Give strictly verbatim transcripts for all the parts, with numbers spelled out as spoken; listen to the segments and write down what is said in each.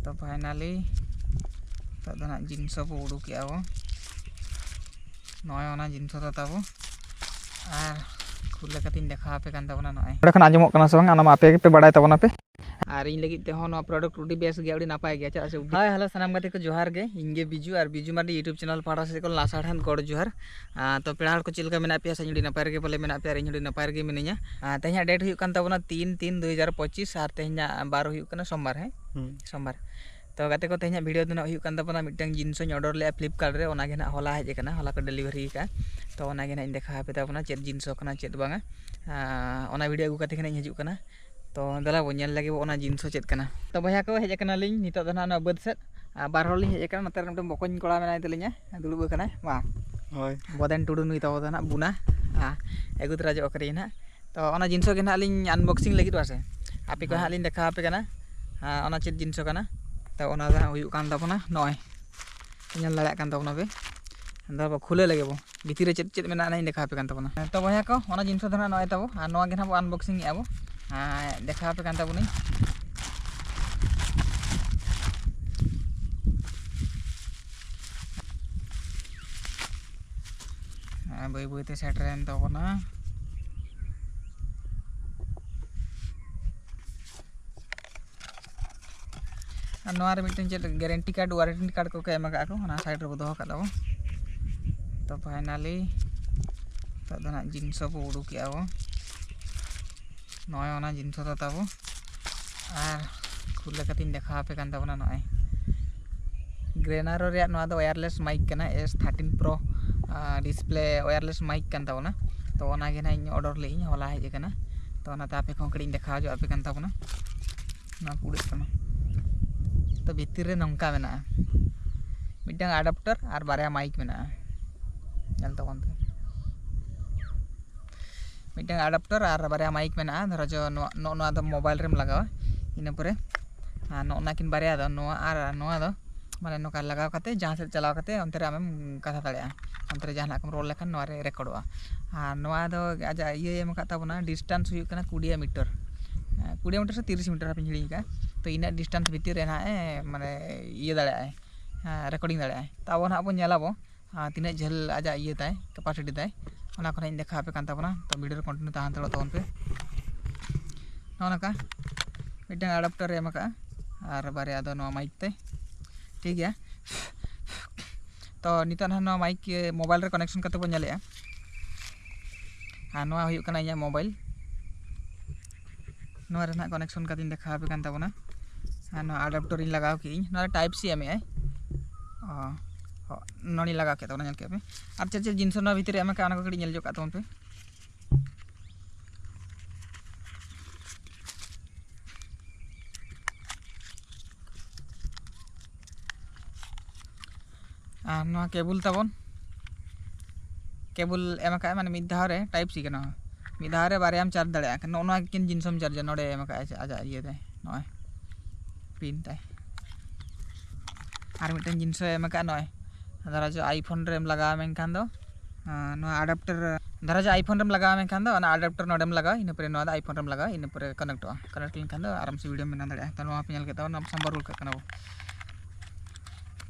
ᱛᱚ finally ᱱᱤᱛᱚᱜ ᱫᱚ ᱱᱟᱜ ᱡᱤᱱᱥᱚ ᱵᱚ ᱩᱰᱩᱠᱮᱜᱼᱟ ᱵᱚ᱾ ᱱᱚᱜᱼᱚᱭ ᱚᱱᱟ ᱡᱤᱱᱥᱚ ᱫᱚ ᱛᱟᱵᱚ᱾ ᱟᱨ ᱠᱷᱩᱞᱟᱹ ᱠᱟᱛᱮᱧ ᱫᱮᱠᱷᱟᱣ ᱟᱯᱮ ᱠᱟᱱ ᱛᱟᱵᱚᱱᱟ ᱱᱚᱜᱼᱚᱭ᱾ ᱚᱸᱰᱮ ᱠᱷᱚᱱ ᱟᱸᱡᱚᱢᱚᱜ ᱠᱟᱱᱟ ᱥᱮ ᱵᱟᱝ, ᱚᱱᱟ ᱢᱟ ᱟᱯᱮ ᱜᱮᱯᱮ ᱵᱟᱲᱟᱭ ᱛᱟᱵᱚᱱᱟ ᱯᱮ᱾ ᱟᱨ ᱤᱧ ᱞᱟᱹᱜᱤᱫ ᱛᱮᱦᱚᱸ ᱱᱚᱣᱟ product ᱟᱹᱰᱤ ᱵᱮᱥ ᱜᱮᱭᱟ, ᱟᱹᱰᱤ ᱱᱟᱯᱟᱭ ᱜᱮᱭᱟ᱾ ᱪᱮᱫᱟᱜ ᱥᱮ ᱦᱳᱭ, hello ᱥᱟᱱᱟᱢ ᱜᱟᱛᱮ ᱠᱚ, ᱡᱚᱦᱟᱨ ᱜᱮ᱾ ᱤᱧ ᱜᱮ ᱵᱤᱡᱩ, ᱟᱨ ᱵᱤᱡᱩ ᱢᱟᱨᱰᱤ YouTube channel ᱯᱟᱦᱴᱟ ᱥᱮᱫ ᱠᱷᱚᱱ ᱞᱟᱥᱟᱲᱦᱮᱫ ᱜᱚᱰ ᱡᱚᱦᱟᱨ᱾ ᱟᱨ ᱛᱚ ᱯᱮᱲᱟ ᱦᱚᱲ ᱠᱚ ᱪᱮᱫ ᱞᱮᱠᱟ ᱢᱮᱱᱟᱜ ᱯᱮᱭᱟ? ᱥᱮ ᱤᱧ ᱟᱹᱰᱤ ᱱᱟᱯᱟᱭ ᱨᱮᱜᱮ ᱯᱟᱞᱮ ᱢᱮᱱᱟᱜ ᱯᱮᱭᱟ, ᱟᱨ ᱤᱧ ᱦᱚᱸ ᱟᱹᱰᱤ ᱱᱟᱯᱟᱭ ᱨᱮᱜᱮ ᱢᱤᱱᱟᱹᱧᱟ᱾ ᱟᱨ ᱛᱮᱦᱮᱧᱟᱜ date ᱦᱩᱭᱩᱜ ᱠᱟᱱ ᱛᱟᱵᱚᱱᱟ ᱛᱤᱱ ᱛᱤᱱ ᱫᱩ ᱦᱟᱡᱟᱨ ᱯᱚᱸᱪᱤᱥ, ᱟᱨ ᱛᱮᱦᱮᱧᱟᱜ ᱵᱟᱨ ᱦᱩᱭᱩᱜ ᱠᱟᱱᱟ ᱥᱳᱢᱵᱟᱨ, ᱦᱮᱸ? ᱦᱩᱸ᱾ ᱥᱳᱢᱵᱟᱨ᱾ ᱛᱚ ᱜᱟᱛᱮ ᱠᱚ, ᱛᱮᱦᱮᱧᱟᱜ video ᱫᱚ ᱱᱟᱜ ᱦᱩᱭᱩᱜ ᱠᱟᱱ ᱛᱟᱵᱚᱱᱟ, ᱢᱤᱫᱴᱟᱝ ᱡᱤᱱᱥᱚᱧ order ᱞᱮᱫᱼᱟ Flipkart ᱨᱮ, ᱚᱱᱟ ᱜᱮ ᱱᱟᱜ ᱦᱚᱞᱟ ᱦᱮᱡ ᱟᱠᱟᱱᱟ, ᱦᱚᱞᱟ ᱠᱚ delivery ᱟᱠᱟᱫᱼᱟ᱾ ᱛᱚ ᱚᱱᱟ ᱜᱮ ᱱᱟᱜ ᱤᱧ ᱫᱮᱠᱷᱟᱣ ᱟᱯᱮ ᱛᱟᱵᱚᱱᱟ, ᱪᱮᱫ ᱡᱤᱱᱥᱚ ᱠᱟᱱᱟ ᱪᱮᱫ ᱵᱟᱝᱟ᱾ ᱟᱨ ᱚᱱᱟ video ᱟᱹᱜᱩ ᱠᱟᱛᱮ ᱜᱮ ᱱᱟᱜ ᱤᱧ ᱦᱤᱡᱩᱜ ᱠᱟᱱᱟ᱾ ᱛᱚ ᱫᱮᱞᱟ ᱵᱚᱱ ᱧᱮᱞ ᱞᱮᱜᱮ ᱵᱚ ᱚᱱᱟ ᱡᱤᱱᱥᱚ ᱪᱮᱫ ᱠᱟᱱᱟ᱾ ᱛᱚ ᱵᱚᱭᱦᱟ ᱠᱚ, ᱦᱮᱡ ᱟᱠᱟᱱᱟᱞᱤᱧ ᱱᱤᱛᱚᱜ ᱫᱚ ᱱᱟᱜ ᱱᱚᱣᱟ ᱵᱟᱹᱫᱽ ᱥᱮᱫ᱾ ᱟᱨ ᱵᱟᱨ ᱦᱚᱲ ᱞᱤᱧ ᱦᱮᱡ ᱟᱠᱟᱱᱟ, ᱱᱚᱛᱮ ᱨᱮ ᱢᱤᱫᱴᱟᱝ ᱵᱚᱠᱚᱧ ᱠᱚᱲᱟ ᱢᱮᱱᱟᱭ ᱛᱟᱹᱞᱤᱧᱟ, ᱫᱩᱲᱩᱵ ᱟᱠᱟᱱᱟᱭ᱾ ᱢᱟ᱾ ᱦᱳᱭ᱾ ᱵᱚᱫᱮᱱ ᱴᱩᱰᱩ ᱱᱩᱭ ᱛᱟᱵᱚ ᱫᱚ ᱱᱟᱜ ᱵᱩᱱᱟ᱾ ᱟᱨ ᱟᱹᱜᱩ ᱛᱚᱨᱟ ᱧᱚᱜ ᱠᱟᱹᱨᱤᱧ ᱱᱟᱜ᱾ ᱛᱚ ᱚᱱᱟ ᱡᱤᱱᱥᱚ ᱜᱮ ᱱᱟᱜ ᱞᱤᱧ unboxing ᱞᱟᱹᱜᱤᱫᱚᱜᱼᱟ ᱥᱮ, ᱟᱯᱮ ᱠᱚ ᱦᱳᱭ᱾ ᱦᱟᱸᱜ ᱞᱤᱧ ᱫᱮᱠᱷᱟᱣ ᱟᱯᱮ ᱠᱟᱱᱟ᱾ ᱟᱨ ᱚᱱᱟ ᱪᱮᱫ ᱡᱤᱱᱥᱚ ᱠᱟᱱᱟ? ᱛᱚ ᱚᱱᱟ ᱫᱚ ᱦᱟᱸᱜ ᱦᱩᱭᱩᱜ ᱠᱟᱱ ᱛᱟᱵᱚᱱᱟ ᱱᱚᱜᱼᱚᱭ, ᱧᱮᱞ ᱫᱟᱲᱮᱭᱟᱜ ᱠᱟᱱ ᱛᱟᱵᱚᱱᱟ ᱯᱮ᱾ ᱟᱫᱚ ᱵᱚ ᱠᱷᱩᱞᱟᱹ ᱞᱮᱜᱮ ᱵᱚ, ᱵᱷᱤᱛᱤᱨ ᱨᱮ ᱪᱮᱫ ᱪᱮᱫ ᱢᱮᱱᱟᱜᱼᱟ ᱚᱱᱟᱧ ᱫᱮᱠᱷᱟᱣ ᱟᱯᱮ ᱠᱟᱱ ᱛᱟᱵᱚᱱᱟ᱾ ᱛᱚ ᱵᱚᱭᱦᱟ ᱠᱚ, ᱚᱱᱟ ᱡᱤᱱᱥᱚ ᱫᱚ ᱱᱟᱜ ᱱᱚᱜᱼᱚᱭ ᱛᱟᱵᱚ, ᱟᱨ ᱱᱚᱣᱟ ᱜᱮ ᱱᱟᱜ ᱵᱚ unboxing ᱮᱜᱼᱟ ᱵᱚ᱾ ᱟᱨ ᱫᱮᱠᱷᱟᱣ ᱟᱯᱮ ᱠᱟᱱ ᱛᱟᱵᱚᱱᱟᱹᱧ᱾ ᱟᱨ ᱵᱟᱹᱭ ᱵᱟᱹᱭᱛᱮ ᱥᱮᱴᱮᱨᱮᱱ ᱛᱟᱵᱚᱱᱟ᱾ ᱟᱨ ᱱᱚᱣᱟ ᱨᱮ ᱢᱤᱫᱴᱮᱱ ᱪᱮᱫ guarantee card, warranty card ᱠᱚᱠᱚ ᱮᱢ ᱟᱠᱟᱫ ᱠᱚ, ᱚᱱᱟ side ᱨᱮᱵᱚ ᱫᱚᱦᱚ ᱠᱟᱜ ᱛᱟᱵᱚ᱾ ᱛᱚ finally ᱱᱤᱛᱚᱜ ᱫᱚ ᱱᱟᱜ ᱡᱤᱱᱥᱚ ᱵᱚ ᱩᱰᱩᱠᱮᱜᱼᱟ ᱵᱚ᱾ ᱱᱚᱜᱼᱚᱭ ᱚᱱᱟ ᱡᱤᱱᱥᱚ ᱫᱚ ᱛᱟᱵᱚ᱾ ᱟᱨ ᱠᱷᱩᱞᱟᱹ ᱠᱟᱛᱮᱧ ᱫᱮᱠᱷᱟᱣ ᱟᱯᱮ ᱠᱟᱱ ᱛᱟᱵᱚᱱᱟ ᱱᱚᱜᱼᱚᱭ᱾ Grenaro ᱨᱮᱭᱟᱜ ᱱᱚᱣᱟ ᱫᱚ wireless mic ᱠᱟᱱᱟ, S thirteen Pro, ᱟᱨ display wireless mic ᱠᱟᱱ ᱛᱟᱵᱚᱱᱟ᱾ ᱛᱚ ᱚᱱᱟᱜᱮ ᱱᱟᱜ ᱤᱧ order ᱞᱮᱫ ᱤᱧ, ᱦᱚᱞᱟ ᱦᱮᱡ ᱟᱠᱟᱱᱟ᱾ ᱛᱚ ᱚᱱᱟᱛᱮ ᱟᱯᱮ ᱠᱚᱦᱚᱸ ᱠᱟᱹᱴᱤᱡ ᱤᱧ ᱫᱮᱠᱷᱟᱣ ᱧᱚᱜ ᱟᱯᱮ ᱠᱟᱱ ᱛᱟᱵᱚᱱᱟ᱾ ᱱᱚᱣᱟ ᱠᱚ ᱩᱰᱟᱹᱜ ᱠᱟᱱᱟ᱾ ᱛᱚ ᱵᱷᱤᱛᱤᱨ ᱨᱮ ᱱᱚᱝᱠᱟ ᱢᱮᱱᱟᱜᱼᱟ, ᱢᱤᱫᱴᱟᱝ adapter ᱟᱨ ᱵᱟᱨᱭᱟ mic ᱢᱮᱱᱟᱜᱼᱟ᱾ ᱧᱮᱞ ᱛᱟᱵᱚᱱ ᱯᱮ, ᱢᱤᱫᱴᱟᱝ adapter ᱟᱨ ᱵᱟᱨᱭᱟ mic ᱢᱮᱱᱟᱜᱼᱟ᱾ ᱫᱷᱚᱨᱚ ᱡᱚ ᱱᱚᱣᱟ, ᱱᱚᱜᱼᱚ ᱱᱚᱣᱟ ᱫᱚ mobile ᱨᱮᱢ ᱞᱟᱜᱟᱣᱟ, ᱤᱱᱟᱹ ᱯᱚᱨᱮ ᱟᱨ ᱱᱚᱜᱼᱚ ᱱᱟ ᱠᱤᱱ ᱵᱟᱨᱭᱟ ᱫᱚ, ᱱᱚᱣᱟ ᱟᱨ ᱱᱚᱣᱟ ᱫᱚ ᱢᱟᱱᱮ ᱱᱚᱝᱠᱟ ᱞᱟᱜᱟᱣ ᱠᱟᱛᱮ ᱡᱟᱦᱟᱸ ᱥᱮᱫ ᱪᱟᱞᱟᱣ ᱠᱟᱛᱮ ᱚᱱᱛᱮ ᱨᱮ ᱟᱢᱮᱢ ᱠᱟᱛᱷᱟ ᱫᱟᱲᱮᱭᱟᱜᱼᱟ, ᱚᱱᱛᱮ ᱨᱮ ᱡᱟᱦᱟᱱᱟᱜ ᱠᱚᱢ ᱨᱚᱲ ᱞᱮᱠᱷᱟᱱ ᱱᱚᱣᱟ ᱨᱮ ᱨᱮᱠᱚᱨᱰᱚᱜᱼᱟ᱾ ᱟᱨ ᱱᱚᱣᱟ ᱫᱚ ᱟᱡᱟᱜ ᱤᱭᱟᱹᱭ ᱮᱢ ᱟᱠᱟᱫ ᱛᱟᱵᱚᱱᱟ, distance ᱦᱩᱭᱩᱜ ᱠᱟᱱᱟ ᱠᱩᱲᱤ ᱢᱤᱴᱟᱨ, ᱠᱩᱲᱤ ᱢᱤᱴᱟᱨ ᱥᱮ ᱛᱤᱨᱤᱥ ᱢᱤᱴᱟᱨ, ᱦᱟᱯᱮᱧ ᱦᱤᱲᱤᱧ ᱟᱠᱟᱫᱼᱟ᱾ ᱛᱚ ᱤᱱᱟᱹᱜ ᱰᱤᱥᱴᱮᱱᱥ ᱵᱷᱤᱛᱤᱨ ᱨᱮ ᱱᱟᱦᱟᱜ ᱮ ᱢᱟᱱᱮ ᱤᱭᱟᱹ ᱫᱟᱲᱮᱭᱟᱜᱼᱟᱭ, ᱨᱮᱠᱚᱨᱰᱤᱝ ᱫᱟᱲᱮᱭᱟᱜᱼᱟᱭ᱾ ᱛᱚ ᱟᱵᱚ ᱱᱟᱦᱟᱜ ᱵᱚᱱ ᱧᱮᱞᱟᱵᱚ ᱟᱨ ᱛᱤᱱᱟᱹᱜ ᱡᱷᱟᱹᱞ ᱟᱡᱟᱜ ᱤᱭᱟᱹ ᱛᱟᱭ, ᱠᱮᱯᱟᱥᱤᱴᱤ ᱛᱟᱭ, ᱚᱱᱟ ᱠᱚ ᱱᱟᱦᱟᱜ ᱤᱧ ᱫᱮᱠᱷᱟᱣ ᱟᱯᱮ ᱠᱟᱱ ᱛᱟᱵᱚᱱᱟ᱾ ᱛᱚ ᱵᱷᱤᱰᱤᱭᱳ ᱨᱮ ᱠᱚᱱᱴᱤᱱᱤᱭᱩ ᱛᱟᱦᱮᱸ ᱦᱟᱛᱟᱲᱚᱜ ᱛᱟᱵᱚᱱ ᱯᱮ᱾ ᱱᱚᱜᱼᱚ ᱱᱚᱝᱠᱟ ᱢᱤᱫᱴᱟᱝ ᱟᱰᱟᱯᱴᱟᱨ ᱮ ᱮᱢ ᱟᱠᱟᱫᱼᱟ ᱟᱨ ᱵᱟᱨᱭᱟ ᱫᱚ ᱱᱚᱣᱟ ᱢᱟᱭᱤᱠ ᱛᱮ, ᱴᱷᱤᱠ ᱜᱮᱭᱟ᱾ ᱛᱚ ᱱᱤᱛᱚᱜ ᱱᱟᱦᱟᱜ ᱱᱚᱣᱟ ᱢᱟᱭᱤᱠ ᱢᱳᱵᱟᱭᱤᱞ ᱨᱮ ᱠᱟᱱᱮᱠᱥᱚᱱ ᱠᱟᱛᱮ ᱵᱚᱱ ᱧᱮᱞᱮᱜᱼᱟ᱾ ᱟᱨ ᱱᱚᱣᱟ ᱦᱩᱭᱩᱜ ᱠᱟᱱᱟ ᱤᱧᱟᱹᱜ ᱢᱳᱵᱟᱭᱤᱞ, ᱱᱚᱣᱟ ᱨᱮ ᱱᱟᱦᱟᱜ ᱠᱟᱱᱮᱠᱥᱚᱱ ᱠᱟᱛᱮᱧ ᱫᱮᱠᱷᱟᱣ ᱟᱯᱮ ᱠᱟᱱ ᱛᱟᱵᱚᱱᱟ᱾ ᱟᱨ ᱱᱚᱣᱟ ᱟᱰᱟᱯᱴᱚᱨ ᱤᱧ ᱞᱟᱜᱟᱣ ᱠᱮᱜᱼᱟᱹᱧ, ᱱᱚᱣᱟ ᱨᱮ ᱴᱟᱭᱤᱯ ᱥᱤ ᱮᱢᱮᱜᱼᱟᱭ᱾ ᱚ, ᱚ, ᱱᱚᱣᱟᱧ ᱞᱟᱜᱟᱣ ᱠᱮᱫ ᱛᱟᱵᱚᱱᱟ, ᱧᱮᱞ ᱠᱮᱫ ᱯᱮ᱾ ᱟᱨ ᱪᱮᱫ ᱪᱮᱫ ᱡᱤᱱᱤᱥ ᱱᱚᱣᱟ ᱵᱷᱤᱛᱤᱨ ᱨᱮ ᱮᱢ ᱟᱠᱟᱫᱼᱟ, ᱚᱱᱟ ᱠᱚ ᱠᱟᱹᱴᱤᱡ ᱧᱮᱞ ᱧᱚᱜ ᱠᱟᱜ ᱛᱟᱵᱚᱱ ᱯᱮ᱾ ᱟᱨ ᱱᱚᱣᱟ ᱠᱮᱵᱚᱞ ᱛᱟᱵᱚᱱ, ᱠᱮᱵᱚᱞ ᱮᱢ ᱟᱠᱟᱫᱼᱟᱭ, ᱢᱟᱱᱮ ᱢᱤᱫ ᱫᱷᱟᱣ ᱨᱮ ᱴᱟᱭᱤᱯ ᱥᱤ ᱠᱟᱱᱟ, ᱢᱤᱫ ᱫᱷᱟᱣ ᱨᱮ ᱵᱟᱨᱭᱟᱢ ᱪᱟᱨᱡᱽ ᱫᱟᱲᱮᱭᱟᱜᱼᱟ᱾ ᱱᱚᱜᱼᱚ ᱱᱚᱣᱟ ᱠᱤᱱ ᱡᱤᱱᱤᱥᱮᱢ ᱪᱟᱨᱡᱟ, ᱱᱚᱰᱮ ᱮᱢ ᱟᱠᱟᱫᱼᱟᱭ ᱟᱡᱟᱜ ᱤᱭᱟᱹ ᱨᱮ, ᱱᱚᱜᱼᱚᱭ ᱯᱤᱱ ᱛᱟᱭ᱾ ᱟᱨ ᱢᱤᱫᱴᱮᱱ ᱡᱤᱱᱤᱥ ᱮᱢ ᱟᱠᱟᱫᱼᱟ, ᱱᱚᱜᱼᱚᱭ ᱫᱷᱚᱨᱟ ᱡᱚ ᱟᱭᱯᱷᱳᱱ ᱨᱮᱢ ᱞᱟᱜᱟᱣᱟ ᱢᱮᱱᱠᱷᱟᱱ ᱫᱚ, ᱟᱸ, ᱱᱚᱣᱟ ᱟᱰᱟᱯᱴᱟᱨ ᱫᱷᱚᱨᱟ ᱡᱚ ᱟᱭᱯᱷᱳᱱ ᱨᱮᱢ ᱞᱟᱜᱟᱣᱟ ᱢᱮᱱᱠᱷᱟᱱ ᱫᱚ ᱚᱱᱟ ᱟᱰᱟᱯᱴᱟᱨ ᱱᱚᱰᱮᱢ ᱞᱟᱜᱟᱣᱟ, ᱤᱱᱟᱹ ᱯᱚᱨᱮ ᱱᱚᱣᱟ ᱫᱚ ᱟᱭᱯᱷᱳᱱ ᱨᱮᱢ ᱞᱟᱜᱟᱣᱟ, ᱤᱱᱟᱹ ᱯᱚᱨᱮ ᱠᱟᱱᱮᱠᱴᱚᱜᱼᱟ᱾ ᱠᱟᱱᱮᱠᱴ ᱞᱮᱱᱠᱷᱟᱱ ᱫᱚ ᱟᱨᱟᱢ ᱥᱮ ᱵᱷᱤᱰᱤᱭᱳᱢ ᱵᱮᱱᱟᱣ ᱫᱟᱲᱮᱭᱟᱜᱼᱟ᱾ ᱛᱚ ᱱᱚᱣᱟ ᱯᱮ ᱧᱮᱞ ᱠᱮᱫ ᱛᱟᱵᱚᱱᱟ, ᱱᱚᱣᱟ ᱥᱟᱢᱵᱟᱣ ᱨᱩᱣᱟᱹᱲ ᱠᱟᱜ ᱠᱟᱱᱟ ᱵᱚ᱾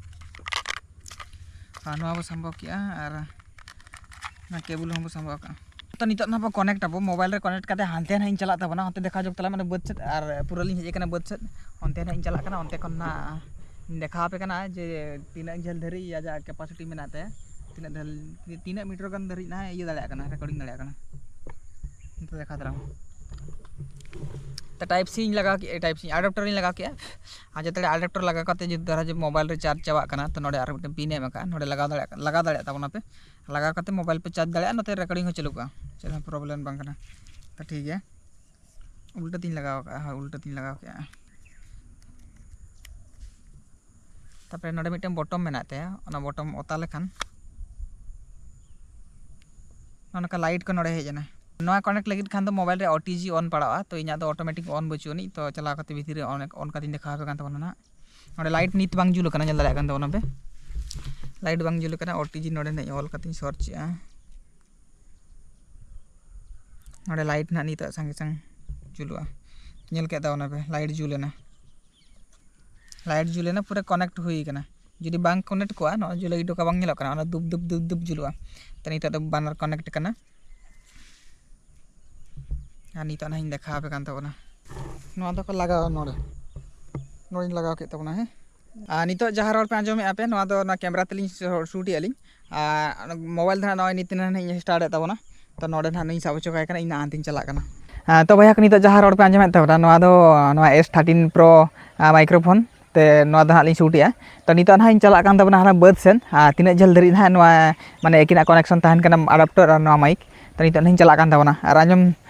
ᱟᱨ ᱱᱚᱣᱟ ᱵᱚ ᱥᱟᱢᱵᱟᱣ ᱠᱮᱜᱼᱟ ᱟᱨ ᱚᱱᱟ ᱠᱮᱵᱚᱞ ᱦᱚᱸ ᱵᱚ ᱥᱟᱢᱵᱟᱣ ᱠᱟᱜᱼᱟ᱾ ᱛᱚ ᱱᱤᱛᱚᱜ ᱱᱟᱦᱟᱜ ᱵᱚ ᱠᱟᱱᱮᱠᱴ ᱟᱵᱚ, ᱢᱳᱵᱟᱭᱤᱞ ᱨᱮ ᱠᱟᱱᱮᱠᱴ ᱠᱟᱛᱮ ᱦᱟᱱᱛᱮ ᱱᱟᱦᱟᱜ ᱤᱧ ᱪᱟᱞᱟᱜ ᱛᱟᱵᱚᱱᱟ, ᱚᱱᱛᱮ ᱫᱮᱠᱷᱟᱣ ᱡᱚᱝ ᱛᱟᱞᱟᱝ ᱢᱮ ᱵᱟᱹᱫᱽ ᱥᱮᱫ, ᱟᱨ ᱯᱩᱨᱟᱹ ᱞᱤᱧ ᱦᱮᱡ ᱟᱠᱟᱱᱟ ᱵᱟᱹᱫᱽ ᱥᱮᱫ, ᱚᱱᱛᱮ ᱱᱟᱦᱟᱜ ᱤᱧ ᱪᱟᱞᱟᱜ ᱠᱟᱱᱟ, ᱚᱱᱛᱮ ᱠᱷᱚᱱ ᱱᱟᱦᱟᱜ ᱤᱧ ᱫᱮᱠᱷᱟᱣ ᱟᱯᱮ ᱠᱟᱱᱟ ᱡᱮ ᱛᱤᱱᱟᱹᱜ ᱡᱷᱟᱹᱞ ᱫᱷᱟᱹᱨᱤᱡ ᱟᱡᱟᱜ ᱠᱮᱯᱟᱥᱤᱴᱤ ᱢᱮᱱᱟᱜ ᱛᱟᱭᱟ, ᱛᱤᱱᱟᱹᱜ ᱡᱷᱟᱹᱞ, ᱛᱤᱱᱟᱹᱜ ᱢᱤᱴᱟᱨ ᱜᱟᱱ ᱫᱷᱟᱹᱨᱤᱡ ᱱᱟᱦᱟᱜ ᱤᱭᱟᱹ ᱫᱟᱲᱮᱭᱟᱜ ᱠᱟᱱᱟ, ᱨᱮᱠᱚᱨᱰᱤᱝ ᱫᱟᱲᱮᱭᱟᱜ ᱠᱟᱱᱟ᱾ ᱱᱤᱛᱚᱜ ᱫᱮᱠᱷᱟᱣ ᱛᱟᱞᱟᱝ ᱢᱮ᱾ ᱛᱚ ᱴᱟᱭᱤᱯ ᱥᱤᱧ ᱞᱟᱜᱟᱣ ᱠᱮᱜᱼᱟ, ᱴᱟᱭᱤᱯ ᱥᱤ ᱟᱰᱟᱯᱴᱟᱨᱤᱧ ᱞᱟᱜᱟᱣ ᱠᱮᱜᱼᱟ᱾ ᱟᱨ ᱡᱟᱛᱮ ᱟᱰᱟᱯᱴᱟᱨ ᱞᱟᱜᱟᱣ ᱠᱟᱛᱮ ᱡᱩᱫᱤ ᱫᱷᱚᱨᱟ ᱡᱮ ᱢᱳᱵᱟᱭᱤᱞ ᱨᱮ ᱪᱟᱨᱡᱽ ᱪᱟᱵᱟᱜ ᱠᱟᱱᱟ, ᱛᱚ ᱱᱚᱰᱮ ᱟᱨ ᱢᱤᱫᱴᱮᱱ ᱯᱤᱱ ᱮᱢ ᱟᱠᱟᱫᱼᱟ, ᱱᱚᱰᱮ ᱞᱟᱜᱟᱣ ᱫᱟᱲᱮᱭᱟᱜ, ᱞᱟᱜᱟᱣ ᱫᱟᱲᱮᱭᱟᱜ ᱛᱟᱵᱚᱱᱟ ᱯᱮ᱾ ᱞᱟᱜᱟᱣ ᱠᱟᱛᱮ ᱢᱳᱵᱟᱭᱤᱞ ᱯᱮ ᱪᱟᱨᱡᱽ ᱫᱟᱲᱮᱭᱟᱜᱼᱟ, ᱱᱚᱛᱮ ᱨᱮᱠᱚᱨᱰᱤᱝ ᱦᱚᱸ ᱪᱟᱹᱞᱩᱜᱼᱟ, ᱪᱮᱫ ᱦᱚᱸ ᱯᱨᱚᱵᱞᱮᱢ ᱵᱟᱝ ᱠᱟᱱᱟ᱾ ᱛᱚ ᱴᱷᱤᱠ ᱜᱮᱭᱟ, ᱩᱞᱴᱟᱹ ᱛᱤᱧ ᱞᱟᱜᱟᱣ ᱠᱟᱜᱼᱟ, ᱦᱳᱭ, ᱩᱞᱴᱟᱹ ᱛᱤᱧ ᱞᱟᱜᱟᱣ ᱠᱮᱜᱼᱟ᱾ ᱛᱟᱨᱯᱚᱨᱮ ᱱᱚᱰᱮ ᱢᱤᱫᱴᱮᱱ ᱵᱚᱴᱚᱢ ᱢᱮᱱᱟᱜ ᱛᱟᱭᱟ, ᱚᱱᱟ ᱵᱚᱴᱚᱢ ᱚᱛᱟ ᱞᱮᱠᱷᱟᱱ ᱱᱚᱜᱼᱚ ᱱᱚᱝᱠᱟ ᱞᱟᱭᱤᱴ ᱠᱚ ᱱᱚᱰᱮ ᱦᱮᱡ ᱮᱱᱟ᱾ ᱱᱚᱣᱟ ᱠᱟᱱᱮᱠᱴ ᱞᱟᱹᱜᱤᱫ ᱠᱷᱟᱱ ᱫᱚ ᱢᱳᱵᱟᱭᱤᱞ ᱨᱮ ᱳ ᱴᱤ ᱡᱤ ᱚᱱ ᱯᱟᱲᱟᱜᱼᱟ, ᱛᱚ ᱤᱧᱟᱹᱜ ᱫᱚ ᱚᱴᱳᱢᱮᱴᱤᱠ ᱚᱱ ᱵᱟᱹᱪᱩᱜ ᱟᱹᱱᱤᱡ, ᱛᱚ ᱪᱟᱞᱟᱣ ᱠᱟᱛᱮ ᱵᱷᱤᱛᱤᱨ ᱨᱮ ᱚᱱ, ᱚᱱ ᱠᱟᱛᱮᱧ ᱫᱮᱠᱷᱟᱣ ᱟᱯᱮ ᱠᱟᱱ ᱛᱟᱵᱚᱱᱟ ᱱᱟᱦᱟᱜ᱾ ᱱᱚᱰᱮ ᱞᱟᱭᱤᱴ ᱱᱤᱛ ᱵᱟᱝ ᱡᱩᱞ ᱟᱠᱟᱱᱟ, ᱧᱮᱞ ᱫᱟᱲᱮᱭᱟᱜ ᱠᱟᱱ ᱛᱟᱵᱚᱱᱟ ᱯᱮ, ᱞᱟᱭᱤᱴ ᱵᱟᱝ ᱡᱩᱞ ᱟᱠᱟᱱᱟ᱾ ᱳ ᱴᱤ ᱡᱤ ᱱᱚᱰᱮ ᱱᱟᱦᱟᱜ ᱤᱧ ᱚᱞ ᱠᱟᱛᱮᱧ ᱥᱟᱨᱪ ᱮᱜᱼᱟ᱾ ᱱᱚᱰᱮ ᱞᱟᱭᱤᱴ ᱱᱟᱦᱟᱜ ᱱᱤᱛᱚᱜ ᱥᱟᱸᱜᱮ ᱥᱟᱝ ᱡᱩᱞᱩᱜᱼᱟ, ᱧᱮᱞ ᱠᱮᱫ ᱛᱟᱵᱚᱱᱟ ᱯᱮ, ᱞᱟᱭᱤᱴ ᱡᱩᱞ ᱮᱱᱟ᱾ ᱞᱟᱭᱤᱴ ᱡᱩᱞᱮᱱᱟ, ᱯᱩᱨᱟᱹ ᱠᱟᱱᱮᱠᱴ ᱦᱩᱭ ᱠᱟᱱᱟ᱾ ᱡᱩᱫᱤ ᱵᱟᱝ ᱠᱟᱱᱮᱠᱴ ᱠᱚᱜᱼᱟ, ᱱᱚᱣᱟ ᱡᱩᱞᱟᱹ ᱤᱰᱚᱠᱟ ᱵᱟᱝ ᱧᱮᱞᱚᱜ ᱠᱟᱱᱟ, ᱚᱱᱟ ᱫᱩᱵ ᱫᱩᱵ ᱫᱩᱵ ᱫᱩᱵ ᱡᱩᱞᱩᱜᱼᱟ᱾ ᱛᱚ ᱱᱤᱛᱚᱜ ᱫᱚ ᱵᱟᱱᱟᱨ ᱠᱟᱱᱮᱠᱴ ᱠᱟᱱᱟ᱾ ᱟᱨ ᱱᱤᱛᱚᱜ ᱱᱟᱦᱟᱜ ᱤᱧ ᱫᱮᱠᱷᱟᱣ ᱟᱯᱮ ᱠᱟᱱ ᱛᱟᱵᱚᱱᱟ᱾ ᱱᱚᱣᱟ ᱫᱚᱠᱚ ᱞᱟᱜᱟᱣᱟ ᱱᱚᱰᱮ, ᱱᱚᱰᱮᱧ ᱞᱟᱜᱟᱣ ᱠᱮᱫ ᱛᱟᱵᱚᱱᱟ, ᱦᱮᱸ᱾ ᱟᱨ ᱱᱤᱛᱚᱜ ᱡᱟᱦᱟᱸ ᱨᱚᱲ ᱯᱮ ᱟᱸᱡᱚᱢᱮᱫᱼᱟ ᱯᱮ, ᱱᱚᱣᱟ ᱫᱚ ᱚᱱᱟ ᱠᱮᱢᱮᱨᱟ ᱛᱮᱞᱤᱧ ᱥᱩᱴ ᱮᱫᱼᱟ ᱞᱤᱧ᱾ ᱟᱨ ᱢᱳᱵᱟᱭᱤᱞ ᱫᱚ ᱱᱟᱦᱟᱜ ᱱᱚᱜᱼᱚᱭ ᱱᱤᱛ ᱱᱟᱦᱟᱜ ᱤᱧ ᱥᱴᱟᱨᱴ ᱮᱫ ᱛᱟᱵᱚᱱᱟ᱾ ᱛᱚ ᱱᱚᱰᱮ ᱱᱟᱦᱟᱜ ᱱᱩᱭᱤᱧ ᱥᱟᱵ ᱦᱚᱪᱚ ᱠᱟᱭ ᱠᱟᱱᱟ, ᱤᱧ ᱱᱟᱦᱟᱜ ᱦᱟᱱᱛᱮᱧ ᱪᱟᱞᱟᱜ ᱠᱟᱱᱟ᱾ ᱦᱮᱸ, ᱛᱚ ᱵᱚᱭᱦᱟ ᱠᱚ, ᱱᱤᱛᱚᱜ ᱡᱟᱦᱟᱸ ᱨᱚᱲ ᱯᱮ ᱟᱸᱡᱚᱢᱮᱫ ᱛᱟᱵᱚᱱᱟ, ᱱᱚᱣᱟ ᱫᱚ ᱱᱚᱣᱟ ᱮᱥ ᱛᱷᱟᱨᱴᱤᱱ ᱯᱨᱳ ᱢᱟᱭᱠᱨᱳᱯᱷᱳᱱ ᱛᱮ ᱱᱚᱣᱟ ᱫᱚ ᱱᱟᱦᱟᱜ ᱞᱤᱧ ᱥᱩᱴ ᱮᱫᱼᱟ᱾ ᱛᱚ ᱱᱤᱛᱚᱜ ᱱᱟᱦᱟᱜ ᱤᱧ ᱪᱟᱞᱟᱜ ᱠᱟᱱ ᱛᱟᱵᱚᱱᱟ ᱦᱟᱱᱟ ᱵᱟᱹᱫᱽ ᱥᱮᱱ᱾ ᱟᱨ ᱛᱤᱱᱟᱹᱜ ᱡᱷᱟᱹᱞ ᱫᱷᱟᱹᱨᱤᱡ ᱱᱟᱦᱟᱜ ᱱᱚᱣᱟ, ᱢᱟᱱᱮ, ᱮᱠᱤᱱᱟᱜ ᱠᱟᱱᱮᱠᱥᱚᱱ ᱛᱟᱦᱮᱱ ᱠᱟᱱᱟ, ᱟᱰᱟᱯᱴᱟᱨ ᱟᱨ ᱱᱚᱣᱟ ᱢᱟᱭᱤᱠ᱾ ᱛᱚ ᱱᱤᱛᱚᱜ ᱱᱟᱦᱟᱜ ᱤᱧ ᱪᱟᱞᱟᱜ ᱠᱟᱱ ᱛᱟᱵᱚᱱᱟ᱾ ᱟᱨ ᱟᱸᱡᱚᱢ,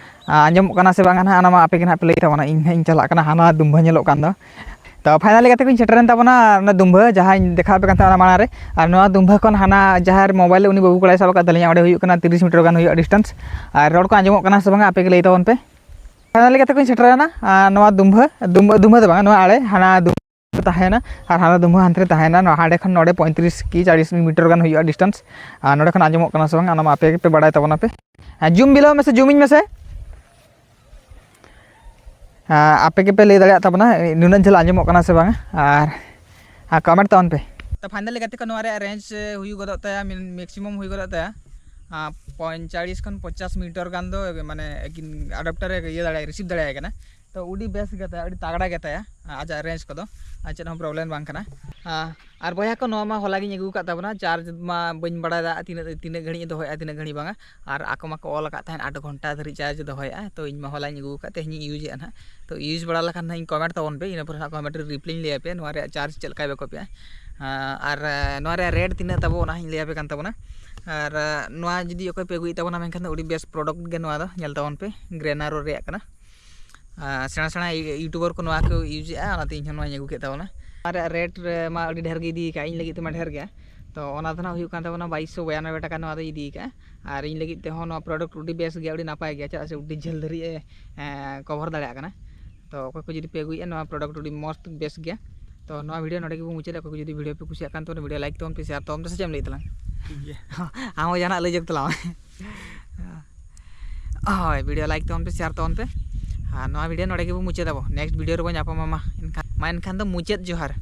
ᱟᱸᱡᱚᱢᱚᱜ ᱠᱟᱱᱟ ᱥᱮ ᱵᱟᱝᱟ ᱱᱟᱦᱟᱜ, ᱚᱱᱟ ᱢᱟ ᱟᱯᱮ ᱜᱮ ᱱᱟᱦᱟᱜ ᱯᱮ ᱞᱟᱹᱭ ᱛᱟᱵᱚᱱᱟ᱾ ᱤᱧ ᱱᱟᱦᱟᱜ ᱤᱧ ᱪᱟᱞᱟᱜ ᱠᱟᱱᱟ ᱦᱟᱱᱟ ᱫᱩᱢᱵᱷᱟᱹ ᱧᱮᱞᱚᱜ ᱠᱟᱱ ᱫᱚ᱾ ᱛᱚ ᱯᱷᱟᱭᱱᱟᱞᱤ ᱜᱟᱛᱮ ᱠᱚᱧ ᱥᱮᱴᱮᱨᱮᱱ ᱛᱟᱵᱚᱱᱟ ᱚᱱᱟ ᱫᱩᱢᱵᱷᱟᱹ, ᱡᱟᱦᱟᱸᱧ ᱫᱮᱠᱷᱟᱣ ᱟᱯᱮ ᱠᱟᱱ ᱛᱟᱦᱮᱸᱱᱟ ᱚᱱᱟ ᱢᱟᱲᱟᱝ ᱨᱮ᱾ ᱟᱨ ᱱᱚᱣᱟ ᱫᱩᱢᱵᱷᱟᱹ ᱠᱷᱚᱱ ᱦᱟᱱᱟ ᱡᱟᱦᱟᱸ ᱢᱳᱵᱟᱭᱤᱞ ᱩᱱᱤ ᱵᱟᱹᱵᱩ ᱠᱚᱲᱟᱭ ᱥᱟᱵ ᱟᱠᱟᱫ ᱛᱟᱹᱞᱤᱧᱟ, ᱚᱸᱰᱮ ᱦᱩᱭᱩᱜ ᱠᱟᱱᱟ ᱛᱤᱨᱤᱥ ᱢᱤᱴᱟᱨ ᱜᱟᱱ ᱦᱩᱭᱩᱜᱼᱟ ᱰᱤᱥᱴᱮᱱᱥ᱾ ᱟᱨ ᱨᱚᱲ ᱠᱚ ᱟᱸᱡᱚᱢᱚᱜ ᱠᱟᱱᱟ ᱥᱮ ᱵᱟᱝᱟ, ᱟᱯᱮ ᱜᱮ ᱞᱟᱹᱭ ᱛᱟᱵᱚᱱ ᱯᱮ᱾ ᱯᱷᱟᱭᱱᱟᱞᱤ ᱜᱟᱛᱮ ᱠᱚᱧ ᱥᱮᱴᱮᱨᱮᱱᱟ, ᱟᱨ ᱱᱚᱣᱟ ᱫᱩᱢᱵᱷᱟᱹ, ᱫᱩᱢᱵᱷᱟᱹ, ᱫᱩᱢᱵᱷᱟᱹ ᱫᱚ ᱵᱟᱝᱟ, ᱱᱚᱣᱟ ᱟᱲᱮ ᱦᱟᱱᱟ ᱫᱩᱢᱵᱷᱟᱹ ᱛᱟᱦᱮᱱᱟ, ᱟᱨ ᱦᱟᱱᱟ ᱫᱩᱢᱵᱷᱟᱹ ᱦᱟᱱᱛᱮ ᱨᱮ ᱛᱟᱦᱮᱱᱟ᱾ ᱱᱚᱣᱟ ᱦᱟᱸᱰᱮ ᱠᱷᱚᱱ ᱱᱚᱰᱮ ᱯᱚᱸᱭᱛᱨᱤᱥ ᱠᱤ ᱪᱟᱞᱤᱥ ᱢᱤᱴᱟᱨ ᱜᱟᱱ ᱦᱩᱭᱩᱜᱼᱟ ᱰᱤᱥᱴᱮᱱᱥ᱾ ᱟᱨ ᱱᱚᱰᱮ ᱠᱷᱚᱱ ᱟᱸᱡᱚᱢᱚᱜ ᱠᱟᱱᱟ ᱥᱮ ᱵᱟᱝ, ᱚᱱᱟ ᱢᱟ ᱟᱯᱮ ᱜᱮᱯᱮ ᱵᱟᱲᱟᱭ ᱛᱟᱵᱚᱱᱟ ᱯᱮ᱾ ᱦᱮᱸ, ᱡᱩᱢ ᱵᱤᱞᱟᱹᱣ ᱢᱮᱥᱮ, ᱡᱩᱢᱤᱧ ᱢᱮᱥᱮ᱾ ᱦᱮᱸ, ᱟᱯᱮ ᱜᱮᱯᱮ ᱞᱟᱹᱭ ᱫᱟᱲᱮᱭᱟᱜ ᱛᱟᱵᱚᱱᱟ ᱱᱩᱱᱟᱹᱜ ᱡᱷᱟᱹᱞ ᱟᱸᱡᱚᱢᱚᱜ ᱠᱟᱱᱟ ᱥᱮ ᱵᱟᱝᱟ, ᱟᱨ, ᱟᱨ ᱠᱚᱢᱮᱱᱴ ᱛᱟᱵᱚᱱ ᱯᱮ᱾ ᱛᱚ ᱯᱷᱟᱭᱱᱟᱞᱤ ᱜᱟᱛᱮ ᱠᱚ, ᱱᱚᱣᱟ ᱨᱮᱭᱟᱜ ᱨᱮᱧᱡᱽ ᱦᱩᱭᱩᱜ ᱜᱚᱫᱚᱜ ᱛᱟᱭᱟ ᱢᱮᱠᱥᱤᱢᱟᱢ ᱦᱩᱭ ᱜᱚᱫᱚᱜ ᱛᱟᱭᱟ ᱯᱚᱸᱭᱛᱟᱞᱤᱥ ᱠᱷᱚᱱ ᱯᱚᱧᱪᱟᱥ ᱢᱤᱴᱟᱨ ᱜᱟᱱ ᱫᱚ, ᱢᱟᱱᱮ, ᱮᱠᱤᱱ ᱟᱰᱟᱯᱴᱟᱨ ᱮ ᱤᱭᱟᱹ ᱫᱟᱲᱮᱭᱟᱜᱼᱟ, ᱨᱤᱥᱤᱵᱷ ᱫᱟᱲᱮᱭᱟᱜ ᱠᱟᱱᱟ᱾ ᱛᱚ ᱟᱹᱰᱤ ᱵᱮᱥ ᱜᱮᱛᱟᱭᱟ, ᱟᱹᱰᱤ ᱛᱟᱜᱲᱟ ᱜᱮᱛᱟᱭᱟ ᱟᱡᱟᱜ ᱨᱮᱧᱡᱽ ᱠᱚᱫᱚ᱾ ᱟᱨ ᱪᱮᱫ ᱦᱚᱸ ᱯᱨᱚᱵᱞᱮᱢ ᱵᱟᱝ ᱠᱟᱱᱟ᱾ ᱟᱨ ᱵᱚᱭᱦᱟ ᱠᱚ, ᱱᱚᱣᱟ ᱢᱟ ᱦᱚᱞᱟ ᱜᱤᱧ ᱟᱹᱜᱩ ᱟᱠᱟᱫ ᱛᱟᱵᱚᱱᱟ, ᱪᱟᱨᱡᱽ ᱢᱟ ᱵᱟᱹᱧ ᱵᱟᱲᱟᱭ ᱫᱟ ᱛᱤᱱᱟᱹᱜ, ᱛᱤᱱᱟᱹᱜ ᱜᱷᱟᱹᱲᱤᱡ ᱮ ᱫᱚᱦᱚᱭᱮᱫᱼᱟ, ᱛᱤᱱᱟᱹᱜ ᱜᱷᱟᱹᱲᱤᱡ ᱵᱟᱝᱟ᱾ ᱟᱨ ᱟᱠᱚ ᱢᱟᱠᱚ ᱚᱞ ᱟᱠᱟᱫ ᱛᱟᱦᱮᱸᱫ ᱟᱴ ᱜᱷᱚᱱᱴᱟ ᱫᱷᱟᱹᱨᱤᱡ ᱪᱟᱨᱡᱽ ᱫᱚᱦᱚᱭᱮᱫᱼᱟ᱾ ᱛᱚ ᱤᱧ ᱢᱟ ᱦᱚᱞᱟᱧ ᱟᱹᱜᱩ ᱟᱠᱟᱫ, ᱛᱮᱦᱮᱧᱤᱧ ᱤᱭᱩᱡᱽ ᱮᱫᱼᱟ ᱱᱟᱦᱟᱜ᱾ ᱛᱚ ᱤᱭᱩᱡᱽ ᱵᱟᱲᱟ ᱞᱮᱠᱷᱟᱱ ᱱᱟᱦᱟᱜ ᱤᱧ ᱠᱚᱢᱮᱱᱴ ᱛᱟᱵᱚᱱ ᱯᱮ, ᱤᱱᱟᱹ ᱯᱚᱨᱮ ᱱᱟᱦᱟᱜ ᱠᱚᱢᱮᱱᱴ ᱨᱮ ᱨᱤᱯᱞᱟᱭᱤᱧ ᱞᱟᱹᱭ ᱟᱯᱮᱭᱟ ᱱᱚᱣᱟ ᱨᱮᱭᱟᱜ ᱪᱟᱨᱡᱽ ᱪᱮᱫ ᱞᱮᱠᱟᱭ ᱵᱮᱠᱚᱯᱮᱜᱼᱟ᱾ ᱟᱨ ᱱᱚᱣᱟ ᱨᱮᱭᱟᱜ ᱨᱮᱴ ᱛᱤᱱᱟᱹᱜ ᱛᱟᱵᱚ, ᱚᱱᱟ ᱦᱚᱸᱧ ᱞᱟᱹᱭ ᱟᱯᱮ ᱠᱟᱱ ᱛᱟᱵᱚᱱᱟ᱾ ᱟᱨ ᱱᱚᱣᱟ ᱡᱩᱫᱤ ᱚᱠᱚᱭ ᱯᱮ ᱟᱹᱜᱩᱭᱮᱫ ᱛᱟᱵᱚᱱᱟ, ᱢᱮᱱᱠᱷᱟᱱ ᱫᱚ ᱟᱹᱰᱤ ᱵᱮᱥ ᱯᱨᱚᱰᱟᱠᱴ ᱜᱮ ᱱᱚᱣᱟ ᱫᱚ, ᱧᱮᱞ ᱛᱟᱵᱚᱱ ᱯᱮ, ᱜᱨᱮᱱᱟᱨᱳ ᱨᱮᱭᱟᱜ ᱠᱟᱱᱟ᱾ ᱟᱨ ᱥᱮᱬᱟ ᱥᱮᱬᱟ ᱤᱭᱩᱴᱩᱵᱟᱨ ᱠᱚ ᱱᱚᱣᱟ ᱠᱚ ᱤᱭᱩᱡᱽ ᱮᱫᱼᱟ, ᱚᱱᱟᱛᱮ ᱤᱧ ᱦᱚᱸ ᱱᱚᱣᱟᱧ ᱟᱹᱜᱩ ᱠᱮᱫ ᱛᱟᱵᱚᱱᱟ᱾ ᱱᱚᱣᱟ ᱨᱮᱭᱟᱜ ᱨᱮᱴ ᱨᱮ ᱢᱟ ᱟᱹᱰᱤ ᱰᱷᱮᱨ ᱜᱮ ᱤᱫᱤ ᱠᱟᱜᱼᱟ, ᱤᱧ ᱞᱟᱹᱜᱤᱫ ᱛᱮᱢᱟ ᱰᱷᱮᱨ ᱜᱮᱭᱟ᱾ ᱛᱚ ᱚᱱᱟ ᱫᱚ ᱱᱟᱦᱟᱜ ᱦᱩᱭᱩᱜ ᱠᱟᱱ ᱛᱟᱵᱚᱱᱟ ᱵᱟᱭᱤᱥᱥᱚ ᱵᱤᱨᱟᱱᱚᱵᱵᱳᱭ ᱴᱟᱠᱟ ᱱᱚᱣᱟ ᱫᱚᱭ ᱤᱫᱤ ᱠᱟᱜᱼᱟ᱾ ᱟᱨ ᱤᱧ ᱞᱟᱹᱜᱤᱫ ᱛᱮᱦᱚᱸ ᱱᱚᱣᱟ ᱯᱨᱚᱰᱟᱠᱴ ᱟᱹᱰᱤ ᱵᱮᱥ ᱜᱮᱭᱟ, ᱟᱹᱰᱤ ᱱᱟᱯᱟᱭ ᱜᱮᱭᱟ, ᱪᱮᱫᱟᱜ ᱥᱮ ᱟᱹᱰᱤ ᱡᱷᱟᱹᱞ ᱫᱷᱟᱹᱨᱤᱡ ᱮ, ᱮᱸ, ᱠᱚᱵᱷᱟᱨ ᱫᱟᱲᱮᱭᱟᱜ ᱠᱟᱱᱟ᱾ ᱛᱚ ᱚᱠᱚᱭ ᱠᱚ ᱡᱩᱫᱤ ᱯᱮ ᱟᱹᱜᱩᱭᱮᱫᱼᱟ, ᱱᱚᱣᱟ ᱯᱨᱚᱰᱟᱠᱴ ᱟᱹᱰᱤ ᱢᱚᱥᱛ ᱵᱮᱥ ᱜᱮᱭᱟ᱾ ᱛᱚ ᱱᱚᱣᱟ ᱵᱷᱤᱰᱤᱭᱳ ᱱᱚᱰᱮ ᱜᱮᱵᱚᱱ ᱢᱩᱪᱟᱹᱫᱟ᱾ ᱚᱠᱚᱭ ᱠᱚ ᱡᱩᱫᱤ ᱵᱷᱤᱰᱤᱭᱳ ᱯᱮ ᱠᱩᱥᱤᱭᱟᱜ ᱠᱟᱱ ᱛᱟᱵᱚᱱᱟ, ᱵᱷᱤᱰᱤᱭᱳ ᱞᱟᱭᱤᱠ ᱛᱟᱵᱚᱱ ᱯᱮ, ᱥᱮᱭᱟᱨ ᱛᱟᱵᱚᱱ ᱯᱮ, ᱥᱮ ᱪᱮᱫ ᱮᱢ ᱞᱟᱹᱭᱮᱫ ᱛᱟᱞᱟᱝ? ᱴᱷᱤᱠ ᱜᱮᱭᱟ᱾ ᱟᱢ ᱦᱚᱸ ᱡᱟᱦᱟᱱᱟᱜ ᱞᱟᱹᱭ ᱡᱚᱜ ᱛᱟᱞᱟᱝ ᱢᱮ᱾ ᱦᱳᱭ, ᱵᱷᱤᱰᱤᱭᱳ ᱞᱟᱭᱤᱠ ᱛᱟᱵᱚᱱ ᱯᱮ, ᱥᱮᱭᱟᱨ ᱛᱟᱵᱚᱱ ᱯᱮ᱾ ᱟᱨ ᱱᱚᱣᱟ ᱵᱷᱤᱰᱤᱭᱳ ᱱᱚᱰᱮ ᱜᱮᱵᱚᱱ ᱢᱩᱪᱟᱹᱫ ᱟᱵᱚ᱾ ᱱᱮᱠᱥᱴ ᱵᱷᱤᱰᱤᱭᱳ ᱨᱮᱵᱚᱱ ᱧᱟᱯᱟᱢᱟ᱾ ᱢᱟ ᱮᱱᱠᱷᱟᱱ ᱢᱟ ᱮᱱᱠᱷᱟᱱ ᱫᱚ ᱢᱩᱪᱟᱹᱫ ᱡᱚᱦᱟᱨ᱾